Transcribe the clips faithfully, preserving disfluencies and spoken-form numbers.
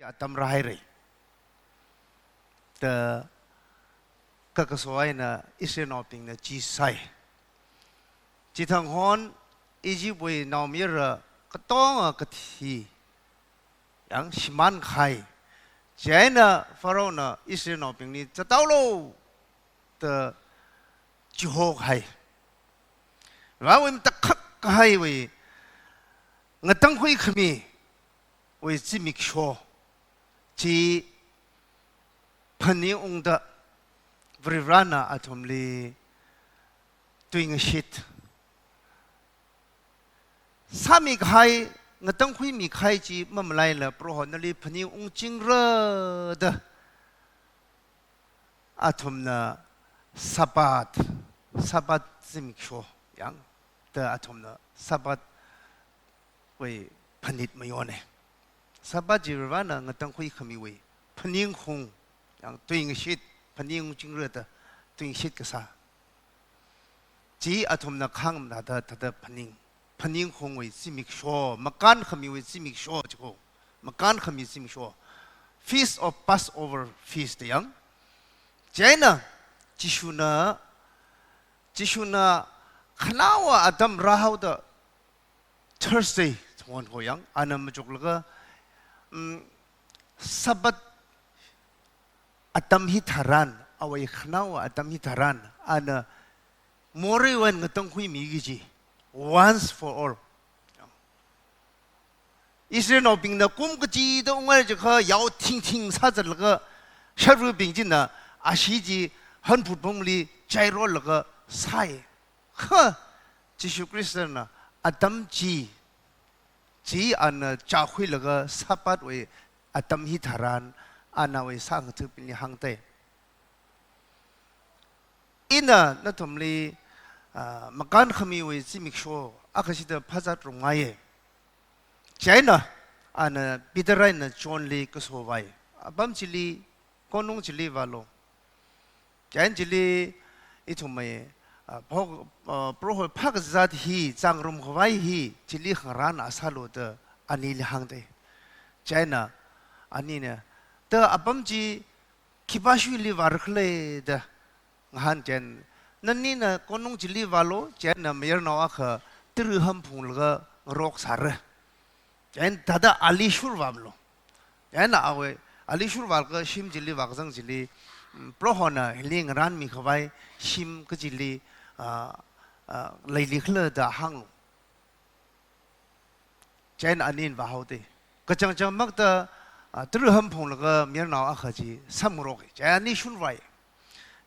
atam rāhaira da kakaso eina Israelnaobingna chi sāi. Chithang hon Egyptwui naomayara katonga kathi yang shimānkahai. Chieina Pharaohna Israelnaobingli zathaolu da chihokahai. Varewui matakhak kahaiwui ngatangkhui khamiwui zimiksho chi phaningungda Varivarana athumli tuingashit sāmikahai, ngatangkhuimikahai chi mamalaila Proho nali phaningungchingra da athumna Sabbath, Sabbath zimiksho yang da athumna Sabbathwui phanit mayona. Sabbath chi Varivarana ngatangkhui khamiwui phaningkhung yang tuingashit, phaningungchingra da tuingashit kasā. Chi athumna khangmada thāda phaning, phaningkhungwui zimiksho, makān khamiwui zimiksho chiko, makān khami zimiksho, Feast of Passover feast yang. Chieina Jishuna, Jishuna khanaowa atam rāhaoda Thursday thonghon ho yang, ana machuklaga, mm, Sabbath atam hitharan, awui khanaowa atam hitharan, ana moreiwui eina ngatangkhuimiki kaji, once for all. Israelnaobingna kum kachida ungngai jiakha yao thingthing sāzatlaga, sharvabing china ashee chi hanphut pamli chairolaga sāi. Kha Jishu Khristana atam chi, chi ana chākhuilaga Sabbathwui atam hitharan anawui sāngathabingli hāngda, ina nathumli, ah, makān khamiwui zimiksho akha shida phazat rumngaiya. Chieina ana Peter eina Johnli kasovai. Apam chili, konung chili vālu. Chieina chili ithumwui, ah, phok, ah, Proho phākazat hi, zangrumkhavai hi, chili khangarān sālu da anili hāngda. Chieina anina, da apam chi khipāshuili vārakhala da ngahān chieina, nanina konung chili vālu, chieina mayarnao akha tara hamphunglaga ngarok sāra. Chieina thāda ali shurvāmalu. Chieina awui ali shurvālaga shim chili vākazang chili, mm, Prohona hili ngarānmikhavai shim kachili, ah, ah, leilikhala da hānglu. Chieina anina vāhaoda, kachangchang makta, ah, tara hamphunglaga mayarnao akha chi samngaroka. Chieina ani shurvāi.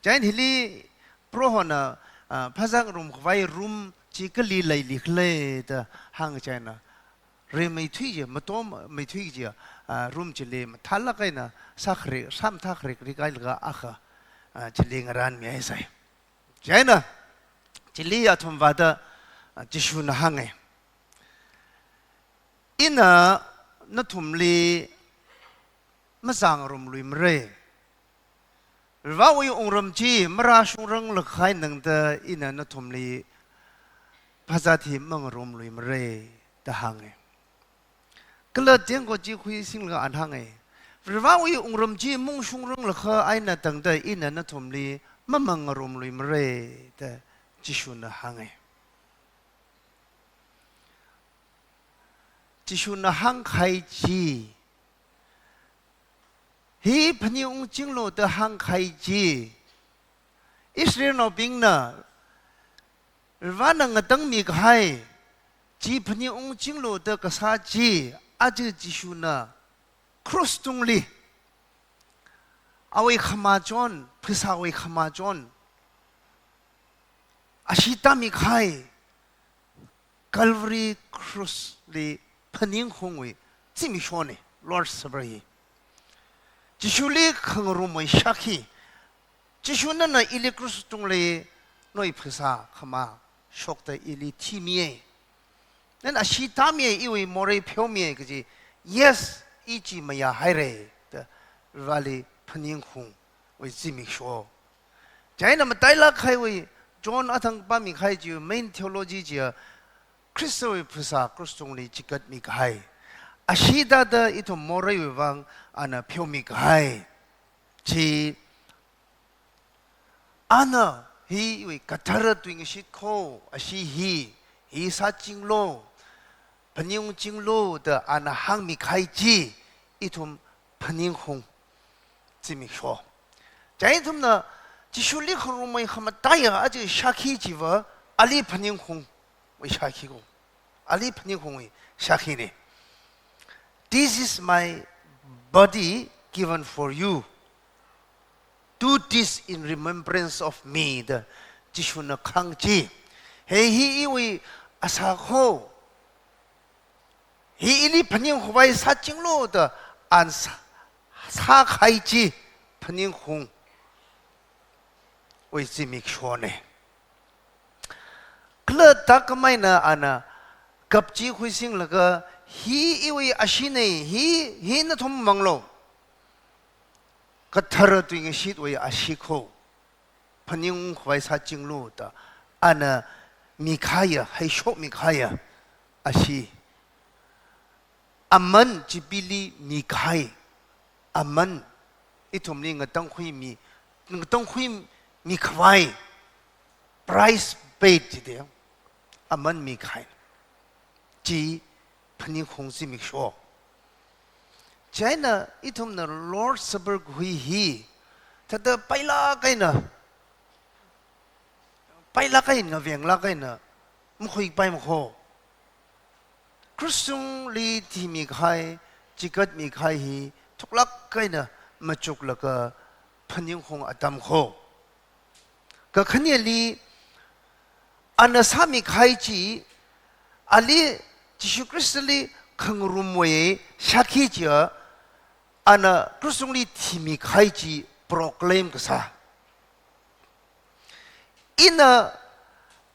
Chieina hili Prohona, ah, phazat ngarumkhavai room chi kali leilikhala da hāng chieina, rimeithui chi, matommeithui chi, ah, room chili mathālāk eina sākharik, sāmathākharik rikhailaga akha, ah, chili ngarānmihaisai. Chieina chili athum vāda, ah, Jishuna hānga, ina nathumli mazangrumluimara. Varewui wungram chi marāshungranglakha eina tangda ina nathumli phazat hi mangarumluimara da hānga. Kala tengko chi khuisinglaga ana hānga, Varewui wungram chi mungshungranglakha eina tangda ina nathumli mamangarumluimara da Jishuna hānga. Jishuna hāngkahai chi, hi phaningungchinglu da hāngkahai chi, Israelnaobingna Varena ngatangmikahai chi phaningungchinglu da kasā chi, aja Jishuna cross tungli awui khamachon, phasāwui khamachon, ashee tāmikahai Calvary cross li phaningungwui zimikshona, Lord's Supper hi. Jishuli khangarumwui shākhi, Jishu nana ili cross tungli nawui phasā khamā shokta ili thimiya. Nana ashee tāmiya, iwui morei pheomiya kaji, yes, i chi mayāhaira da Vareli phaningungwui zimiksho. Chieina matailāk kahaiwui, John athang pāmikahai chi, main theology chiya, Khristawui phasā cross tungli chikatmikahai. ashee thāda ithum moreiwui vang ana pheomi kahai. Chi ana hiwui kathara tuingashit kho, ashee hi, hi sāchinglu, phaningungchinglu da ana hāngmi kahai chi, ithum phaningkhaung zimiksho. Chieina ithumna Jishuli khangarumwui khamataiya aja shākhi chiva ali phaningkhaungwui shākhi ko. Ali phaningkhaungwui shākhine. "This is my body given for you. Do this in remembrance of me," da Jishuna kahāng chi. He hi iwui asā kho. Hi ili phaningkhavai sāchinglu da ana sā, sākahai chi phaningkhaungwui zimikshone. Kala thākhameina ana cup chi khuisinglaga, "Hi iwui asheene, hi, hi nathum manglu. Kathara tuingashitwui ashee kho. Phaningkhavai sāchinglu," da ana mikahaiya, heishokmi kahaiya ashee. Aman Jubilee mikahai. Aman ithumli ngatangkhuimi, ngatangkhuimi khavai. Price paid jide. Aman mikahai. Chi phaningkhaung zimiksho. Chieina ithumna Lord's Supper khui hi thāda pailāk eina, pailāk eina, ngavenglāk eina makhuipaima kho. Krushungli thimi kahai, chikatmi kahai hi thuklāk eina machuklaga phaningkhaung atam kho. Kakhaneli, ana sāmi kahai chi, ali Jishu Khristali khangarumwui shākhi chiya, ana krushungli thimi kahai chi proclaim kasā. Ina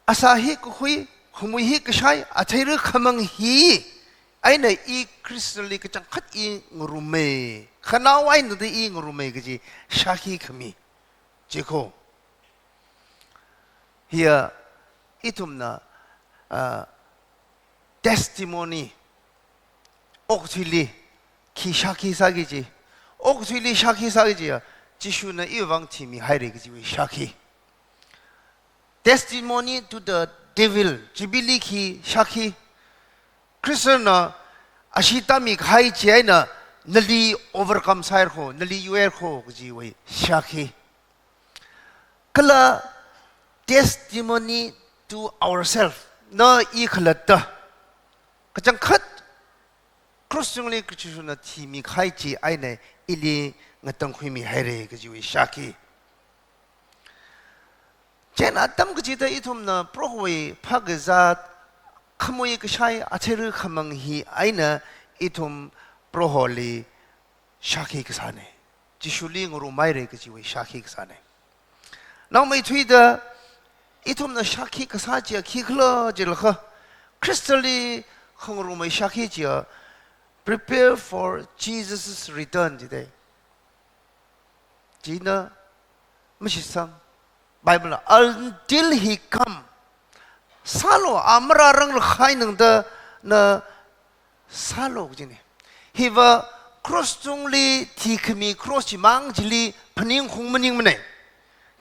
asā hi kakhui, khamui hi kashai, athei rikhamang hi eina i Khristali kachangkhat i ngarumme, khanao eina da i ngarumme kaji shākhi khami chi kho. Hiya ithumna, ah, testimony, okathuili khi shākhi sāki kaji, okathuili shākhi sāki kajiya, Jishuna iwui vang thimihaire kajiwui shākhi. Testimony to the devil, Jubilee khi shākhi. Khristana ashee tāmi kahai chieina nali overcome sāhaira kho, nali yuihaira kho kajiwui shākhi. Kala testimony to ourselves, na i khalatta. Kachangkhat krushungli Jishuna thimi kahai chi eina ili ngatangkhuimihaire kajiwui shākhi. Chieina atam kachida ithumna Prohowui phākazā, khamui kashai, athei rikhamang hi eina ithum Proholi shākhi kasāne. Jishuli ngarumhaire kajiwui shākhi kasāne. Naomeithuida ithumna shākhi kasā chiya khikhala jilakha, Khristali khangarumwui shākhi chiya, "Prepare for Jesus' return," jide. China mashitsang. Bible na, "Until he come." Sālu, a marāranglakha eina da na sālu kajine. Hiva cross tungli thikhami cross chimang chili phaningkhaung maningmane.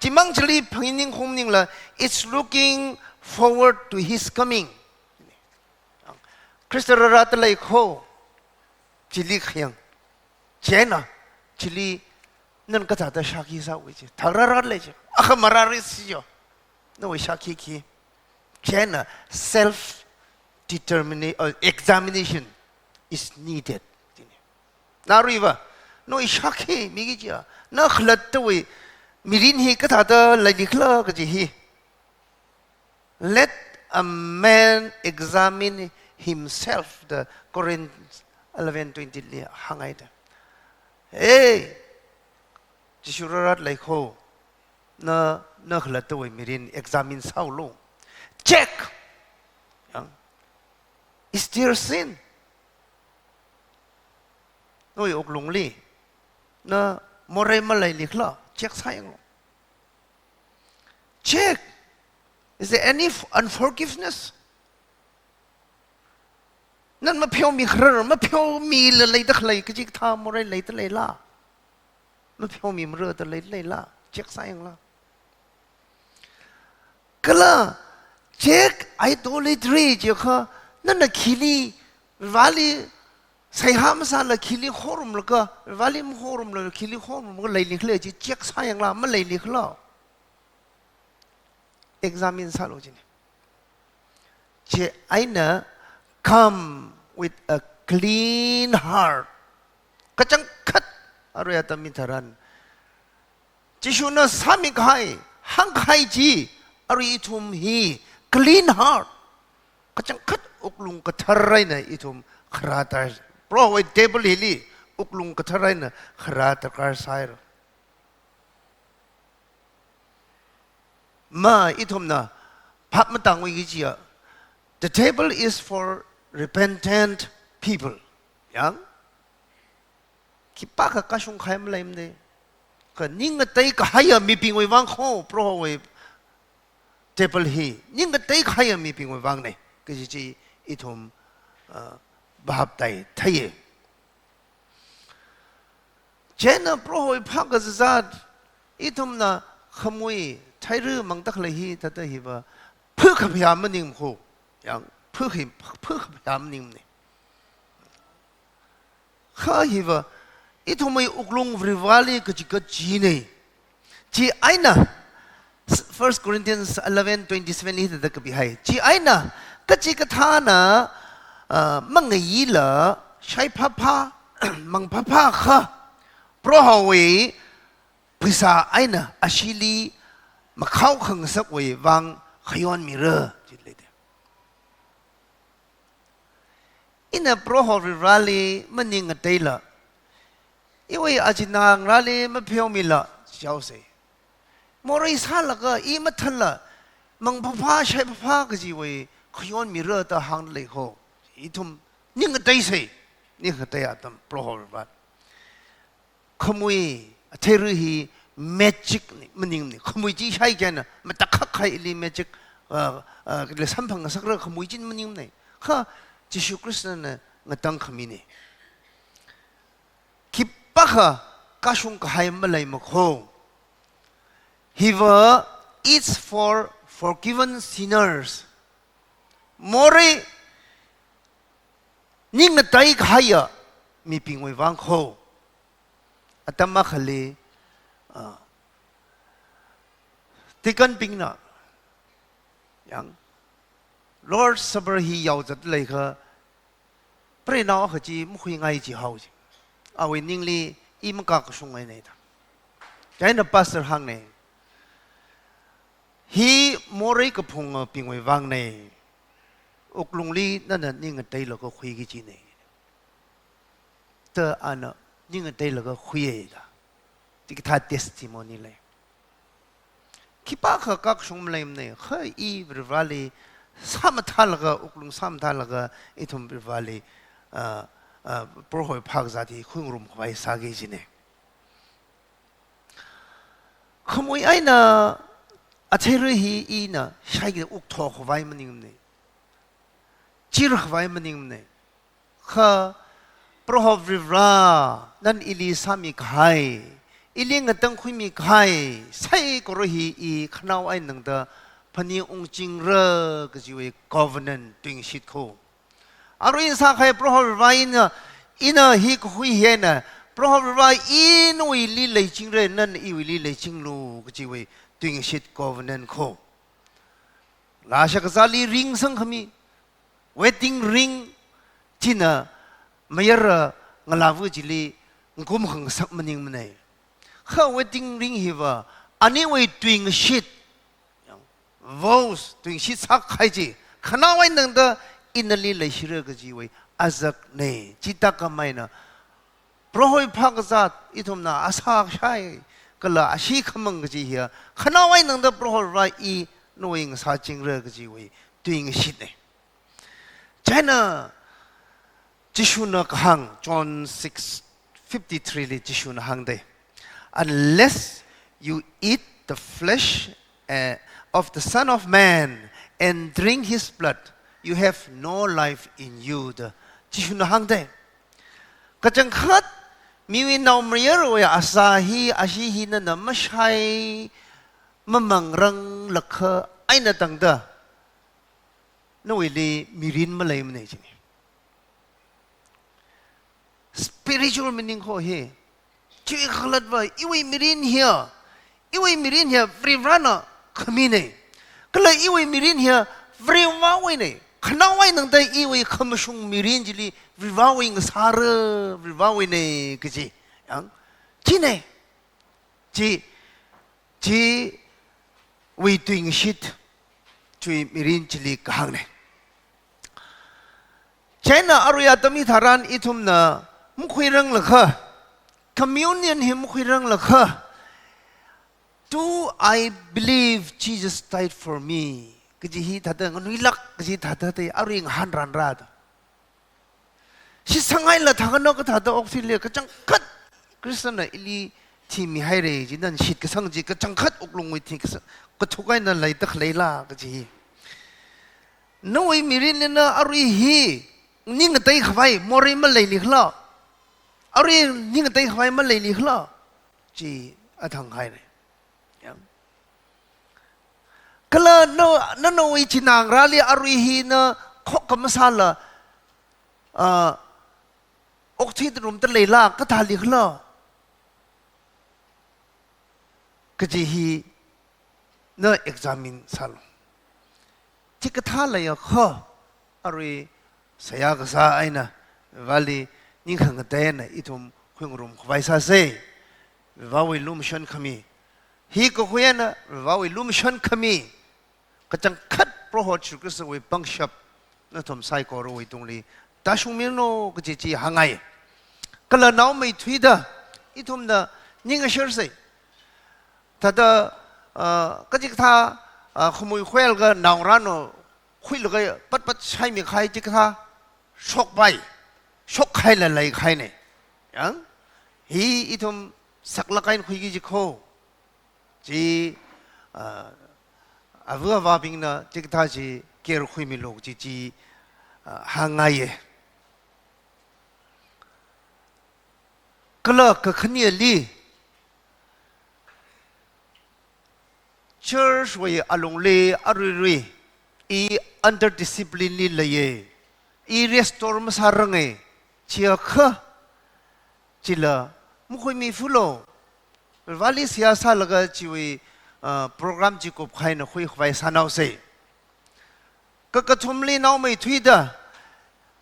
Chimang chili phaningkhaung maningla, it's looking forward to his coming. Khrista rārāda lei kho, chili khayang. Chieina, chili nana kathāda shākhi sāui chi. Thāda rārāda lei chi. Akha marāra si yo. Nawui shākhi khi. Chieina self determination, uh, examination is needed. Naruiva, nawui shākhi miki chiya, na khalattawui mirin hi kathāda leilikhala kaji hi. "Let a man examine himself," da Corinth eleven twenty li hānghaida. Hey, Jishu rārāda lei kho, na, na khalattawui mirin examine sāulu. Check. Yang, is there sin? Nawui wuklungli na morei maleilikhala, check sāyanglu. Check. Is there any f-, unforgiveness? Nana mapheomi kharar, mapheomila leida khalei kachikathā morei leida leila? Mapheomi marada leida leila? Check sāyangla. Kala check idolatry jiakha, nana khili, Vareli seihā masāla khili horumlaga, Vareli mahorumla khili horumlaga leili khala chi check sāyangla, maleili khala? Examine sālu jine. Chieina come with a clean heart. Kachangkhat, arui atam hitharan Jishuna sāmi kahai, hāngkahai chi, arui ithum hi clean heart, kachangkhat wuklung kathar eina ithum kharā ta, Prohowui table hili wuklung kathar eina kharā darkar sāhaira. Ma ithumna phap matāngui kajiya, the table is for repentant people. Yang, khipākha kashung kahai maleimane. Kha ning ngatei kahaiya mibingwui vang kho Prohowui table hi, ning ngatei kahaiya mibingwui vangne kaji chi ithum, ah, bhap tai theiye. Chieina Prohowui phākazā zat, ithumna khamui, theira mangtak lei hi thāda hiva, phu kaphayā maning kho. Yang, phu khi, phu kaphayā maningmane. Kha hiva, ithumwui wuklung Varivarali kachikathā chine. Chieina, First Corinthians eleven twenty-seven li thāda kapihai. Chieina, kachikathāna, ah, mangayila, shaiphāphā, mangphāphā kha, Prohowui pheisā eina ashili makhao khangasakwui vang khayonmira, chi leide. Ina Proho Varivarali maning ngateila, iwui achinā ngarāli mapheomila, chaose. Morei sālaga i mathānla, mangphāphā, shaiphāphā kajiwui khayonmira da hāngda lei kho. Ithum ning ngateise, ning ngatei atam Proho Varivarali. Khamui, atheira hi magic ni, maningmane. Khamui chi shai kayāna, matakhak khaili magic, ah, ah, le samphang ngasakra khamui chi maningmane. Kha, Jishu Khristana ngatang khamine. Khipākha kashung kahai maleima kho. Hiva, it's for forgiven sinners. Morei ning ngatei kahaiya mibingwui vang kho. Atam akhali, ah, deacon bingna, yang, Lord's Supper hi yaozat leikha, preinao akha chi makhuingai jihao ji. Awui ningli i makakashungngaine da. Chieina pastor hāngne. Hi morei kaphungabingwui vangne. Wuklungli nana ning ngateilaga khuiki kajine. Da ana ning ngateilaga khuiye da. Chikathā testimony lei. Khipākha kakashung maleimane, kha i Varivarali sāmathālaga, wuklung sāmathālaga, ithum Varivarali, ah, ah, Prohowui phākazā hi khuingarum khavai sāki kajine. Khamui eina atheira hi ina shaiki wuktho khavai maningmane. Chir khavai maningmane. Kha Proho Varivara, nana ili sāmi kahai, ili ngatangkhuimi kahai, saikora hi i khanao eina tangda phaningung chingra kajiwui covenant tuingashit kho. Arui sākahai Proho Varivara ina, ina hi kakhui hi eina, Proho Varivara i nawuili leichingra, nana iwuili leichinglu kajiwui tuingashit covenant kho. Laa shakazāli ring sangkhami, wedding ring china mayara ngalāva chili ngakum khangasak maningmane. Kha wedding ring hiva, aniwui tuingashit, vows, tuingashit sākahai chi, khanao eina tangda ina nali leishira kajiwui azakne. Chithākhamei eina, Prohowui phākazā ithumna asā shai, kala ashee khamang kaji hiya, khanao eina tangda Proho Varivara i nawui ngasāchingra kajiwui tuingashitne. Chieina Jishuna kahāng, John six fifty-three li Jishuna hāngde. "Unless you eat the flesh, eh, of the Son of Man and drink his blood, you have no life in you," da Jishuna hāngdei. Kachangkhat miwui naomayarawui asā hi, ashi hi nana mashai mamangranglakha eina tangda nawuili mirin maleimana jina. Spiritual meaning kho hi. Chiwui kakhalatva, iwui mirin hiya, iwui mirin hiya Varivarana khamina. Kala iwui mirin hiya Varivarawuina. Khanaowui eina tangda iwui khamashung mirin chili Varivarawui ngasāra, Varivarawuina kaji. Yang, china. Chi, chiwui tuingashit, chiwui mirin chili kahāngna. Chieina arui atam hitharan ithumna makhuiranglakha, communion hi makhuiranglakha, "Do I believe Jesus died for me?" kaji hi thāda nganuilāk kaji thāda tei arui ngahānranra da. Shitsanghaila thākhanao kathāda okthuili kachangkhat Khristana ili thimihaira jida shitkasang chi kachangkhat wuklungwui thikasang kathuk eina leida khaleila kaji hi. Nawui mirinlila arui hi ning ngateikhavai morei maleili khala? Arui ning ngateikhavai maleili khala? Chi athang haina. Ya. Kala na, na nawui china ngarāli arui hi na khokkha masāla, ah, okthuida rumda leila kathāli khala kaji hi na examine sālu. Chikathā leiakha, arui seihā kasā eina Vareli ning khangatei eina ithum khuingarum khavai sāsa. Varewui lumashan khami. Hi kakhui eina Varewui lumashan khami kachangkhat Proho Jishu Khristawui pangshap nathum saikorawui tungli tāshungmiranu kaji chi hāngngai. Kala naomeithuida ithumna ning asharsa. Thāda, ah, kachikathā, ah, khamui khuilaga naongarāna khuilaga patpat shaimi kahai chikathā shokpai, shokkhaila leikahaina. Yang, hi ithum saklāk eina khuiki jikho. Chi, ah, ava avābingna chikathā chi care khuimilu kaji chi, ah, hāngngaiya. Kala kakhaneli, church wui alungli aruirui i under discipline li leiya. I restore masāranga. Chiakha chila makhuimifulo. Vareli seihā sālaga chiwui, ah, program chi kupkahai eina khuikhavai sānaosa. Kakathumli naomeithuida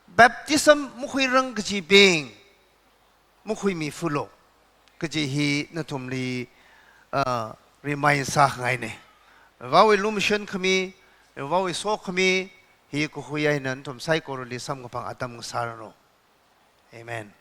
baptism makhuirang kajibing makhuimifulo kaji hi nathumli, ah, remind sākhangaina. Varewui lumashan khami, Varewui sokhami hi kakhui eina nathum saikorali samkaphang atam ngasāranu. Amen.